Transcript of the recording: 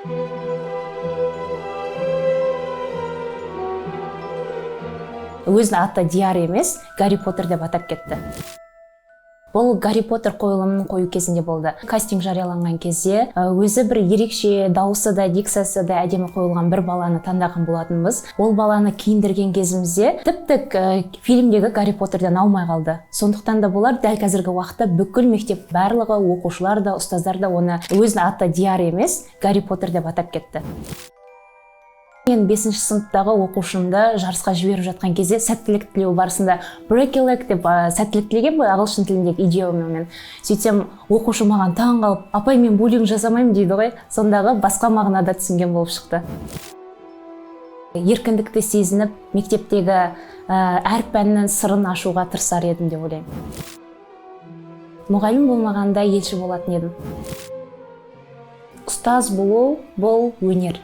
Өзінің аты Диар емес, Гарри Поттер деп атап кетті. Бұл Гарри Поттер қойылымын қою кезінде болды. Кастинг жарияланған кезде өзі бір ерекше дауысы да, дикциясы да әдемі қойылған бір баланы таңдаған болатынбыз. Ол баланы киіндірген кезімізде тіпті фильмдегі Гарри Поттерден аумай қалды. Сондықтан да болар, дәл қазіргі уақытта бүкіл мектеп, барлығы оқушылар да, ұстаздар да оны өзінің аты Диар емес, Гарри Поттер деп атап кетті. Мен 5 сыныптағы оқушымды жарысқа жіберіп жатқан кезде сәттілік тілеу барысында «break a leg» деп сәттілік тілеген ғой, ағылшын тіліндегі идиомамен. Сөйтсем, оқушы маған таң қалып: «Апай, мен буллинг жасамаймын», – дейді ғой. Сондағы басқа мағынада түсінген болып шықты. Еркіндікті сезініп, мектептегі әр пәннің сырын ашуға тырысар едім деп ойлаймын. Мұғалім болмағанда, елші болатын едім. Ұстаз болу – бұл өнер.